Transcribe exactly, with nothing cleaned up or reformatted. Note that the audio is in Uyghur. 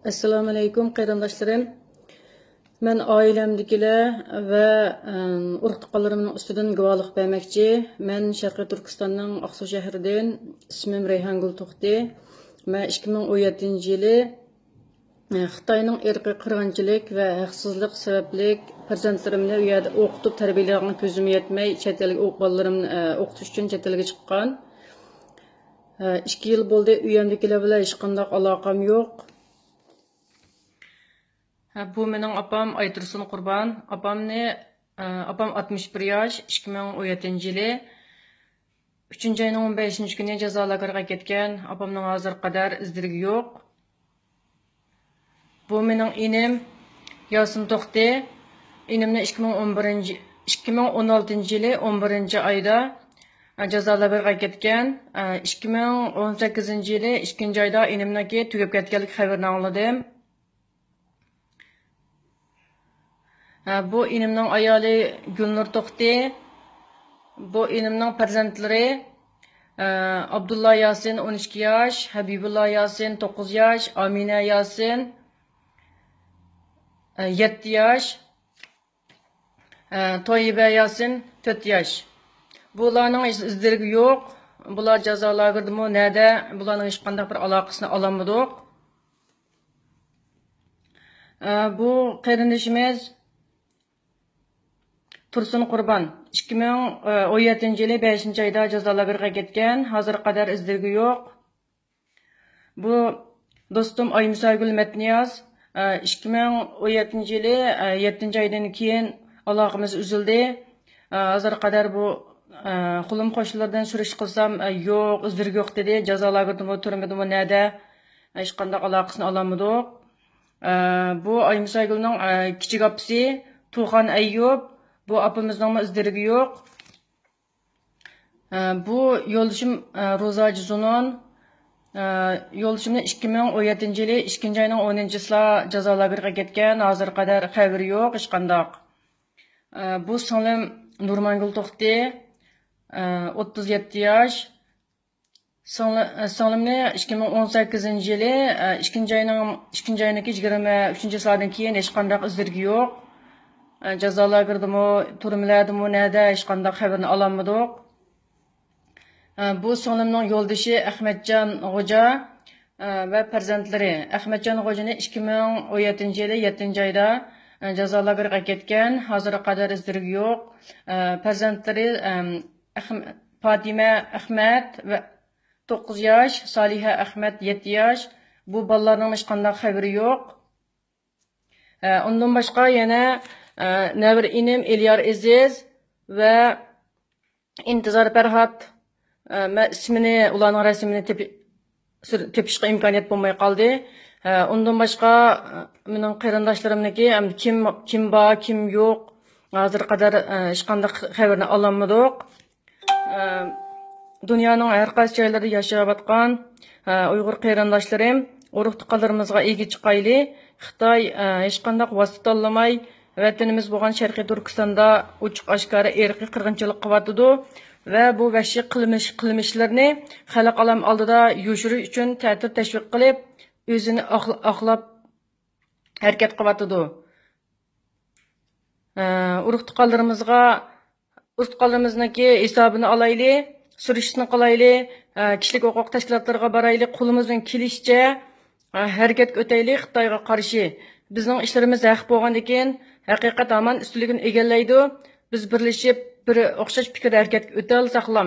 ئەسسالامۇئەلەيكۇم، قېرىنداشلىرىم. مەن ئائىلەمدىكىلەر ۋە، ئەم، ئۇرۇق-تۇغقانلىرىمنىڭ ئۈستىدىن گۇۋاھلىق بەرمەكچى. مەن شەرقىي تۈركىستاننىڭ ئاقسۇ شەھىرىدىن. ئىسمىم رەيھانگۈل توختى. مەن ئىككى مىڭ ئون يەتتىنچى يىلى، ئە، خىتاينىڭ ئىرقىي قىرغىنچىلىق ۋە ھەقسىزلىق سەۋەبلىك پەرزەنتلىرىمنى ئۇ يەردە ئوقۇتۇپ تەربىيەلەيدىغان كۆزۈم يەتمەي، چەت ئەلگە ئوق-، بالىلىرىمنى، ئە، ئوقۇتۇش ئۈچۈن چەت ئەلگە چىققان. ئە، ئىككى يىل بولدى ئۆيۈمدىكىلەر بىلەن ھېچقانداق ئالاقەم يوق. ھە، بۇ مېنىڭ ئاپام ئايتۇرسۇن قۇربان. ئاپامنى، ئە، ئاپام ئاتمىش بىر ياش، ئىككى مىڭ ئون يەتتىنچى يىلى ئۈچىنچى ئاينىڭ ئون بەشىنچى كۈنى جازا لاگېرىغا كەتكەن. ئاپامنىڭ ھازىرغا قەدەر ئىز-دېرىكى يوق. بۇ مېنىڭ ئىنىم ياسىن توختى. ئىنىمنى ئىككى مىڭ ئون بىرىنچى، ئىككى مىڭ ئون ئالتىنچى يىلى ئون بىرىنچى ئايدا، ئە، جازا لاگېرىغا كەتكەن. ئە، ئىككى مىڭ ئون سەككىزىنچى يىلى ئىككىنچى ئايدا ئىنىمنىڭكى تۈگەپ كەتكەنلىك خەۋىرىنى ئاڭلىدىم. ھە، بۇ ئىنىمنىڭ ئايالى گۈلنۇر توختى. بۇ ئىنىمنىڭ پەرزەنتلىرى، ئە، ئابدۇللا ياسىن، ئون ئىككى ياش، ھەبىبۇللا ياسىن، توققۇز ياش، ئامىنە ياسىن، ئە، يەتتە ياش، ئە، تويىبە ياسىن، تۆت ياش. بۇلارنىڭ ئىز-، ئىزلىرى يوق. بۇلار جازا لاگېرىدىمۇ، نەدە؟ بۇلارنىڭ ھېچقانداق بىر ئالاقىسىنى ئالالمىدۇق. ئە، بۇ قېرىندىشىمىز تۇرسۇن قۇربان. ئىككى مىڭ ئون يەتتىنچى يىلى بەشىنچى ئايدا جازا لاگېرىغا كەتكەن. ھازىرغا قەدەر ئىزلىرى يوق. بۇ دوستۇم ئايمۇساگۈل مەتنىياز. ئە، ئىككى مىڭ ئون يەتتىنچى يىلى، ئە، يەتتىنچى ئايدىن كېيىن ئالاقىمىز ئۈزۈلدى. ئە، ھازىرغا قەدەر بۇ، ئە، قولۇم قوشنىلاردىن سۈرۈشتە قىلسام، ئە، يوق، ئىزلىرى يوق دېدى. جازا لاگېرىدىمۇ، تۈرمىدىمۇ، نەدە؟ ھېچقانداق ئالاقىسىنى ئالالمىدۇق. ئە، بۇ ئايمۇساگۈلنىڭ، ئە، كىچىك ئاپىسى تۇخان ئەييۇپ. بۇ ئاپىمىزنىڭمۇ ئىزلىرى يوق. ئە، بۇ يولدىشىم، ئە، روزاجى زۇنۇن. ئە، يولدىشىمنى ئىككى مىڭ ئون يەتتىنچى يىلى ئىككىنچى ئاينىڭ ئونىنچىسىلا جازا لاگېرىغا كەتكەن. ھازىرغا قەدەر خەۋىرى يوق، ھېچقانداق. ئە، بۇ سىڭلىم نۇرمانگۈل توختى. ئە، ئوتتۇز يەتتە ياش. سىڭلى-، ئە، سىڭلىمنى ئىككى مىڭ ئون سەككىزىنچى يىلى، ئە، ئىككىنچى ئاينىڭ، ئىككىنچى ئاينىڭكى يىگىرمە ئۈچىنچى چىسلادىن كېيىن ھېچقانداق ئىزلىرى يوق. ئە، جازا لاگېرىدىمۇ، تۈرمىلەردىمۇ، نەدە، ھېچقانداق خەۋىرىنى ئالالمىدۇق. ئە، بۇ سىڭلىمنىڭ يولدىشى ئەخمەتجان غوجا، ئە، ۋە پەرزەنتلىرى. ئەخمەتجان غوجىنى ئىككى مىڭ ئون يەتتىنچى يىلى يەتتىنچى ئايدا، ئە، جازا لاگېرىغا كەتكەن. ھازىرغا قەدەر ئىزلىرى يوق. ئە، پەرزەنتلىرى، ئەم، ئەخم-، پاتىمە ئەخمەت ۋە توققۇز ياش، سالىھە ئەخمەت يەتتە ياش. بۇ بالىلارنىڭ ھېچقانداق خەۋىرى يوق. ئە، ئۇندىن باشقا يەنە، ئە، نەۋرە ئىنىم ئېليار ئېزىز ۋە ئىنتىزار پەرھات، ئە، مەن ئىسمىنى، ئۇلارنىڭ رەسىمىنى تېپى-، سۈر-، تېپىشقا ئىمكانىيەت بولماي قالدى. ئە، ئۇندىن باشقا، ئە، مېنىڭ قېرىنداشلىرىمنىڭكى، ئەمدى كىم، كىم بار، كىم يوق، ھازىرغا قەدەر، ئە، ھېچقانداق خەۋىرىنى ئالالمىدۇق. ئە، دۇنيانىڭ ھەر قايسى جايلىرىدا ياشاۋاتقان، ئە، ئۇيغۇر قېرىنداشلىرىم، ئۇرۇق-تۇغقانلىرىمىزغا ئىگە چىقايلى. خىتاي، ئە، ھېچقانداق ۋاسىتە تاللىماي، ۋەتىنىمىز بولغان شەرقىي تۈركىستاندا ئوچۇق-ئاشكارا ئىرقىي قىرغىنچىلىق قىلىۋاتىدۇ ۋە بۇ ۋەھشىي قىلمىش، قىلمىشلىرىنى خەلق ئالەم ئالدىدا يوشۇرۇش ئۈچۈن تەتۈر تەشۋىق قىلىپ، ئۆزىنى ئاقلا-، ئاقلاپ ھەرىكەت قىلىۋاتىدۇ. ئە، ئۇرۇق-تۇغقانلىرىمىزغا، ئۇرۇق-تۇغقانلىرىمىزنىڭكى ھېسابىنى ئالايلى، سۈرۈشتىنى قىلايلى، ئە، كىشىلىك ھوقۇق تەشكىلاتلىرىغا بارايلى، قولىمىزدىن كېلىشىچە، ئە، ھەرىكەتكە ئۆتەيلى خىتايغا قارشى. بىزنىڭ ئىشلىرىمىز ھەق بولغاندىكىن، ھەقىقەت ھامان ئۈستۈنلۈكىنى ئىگىلەيدۇ. بىز بىرلىشىپ، بىر ئوخشاش پىكىردە ھەرىكەتكە ئۆتەلىسەكلا،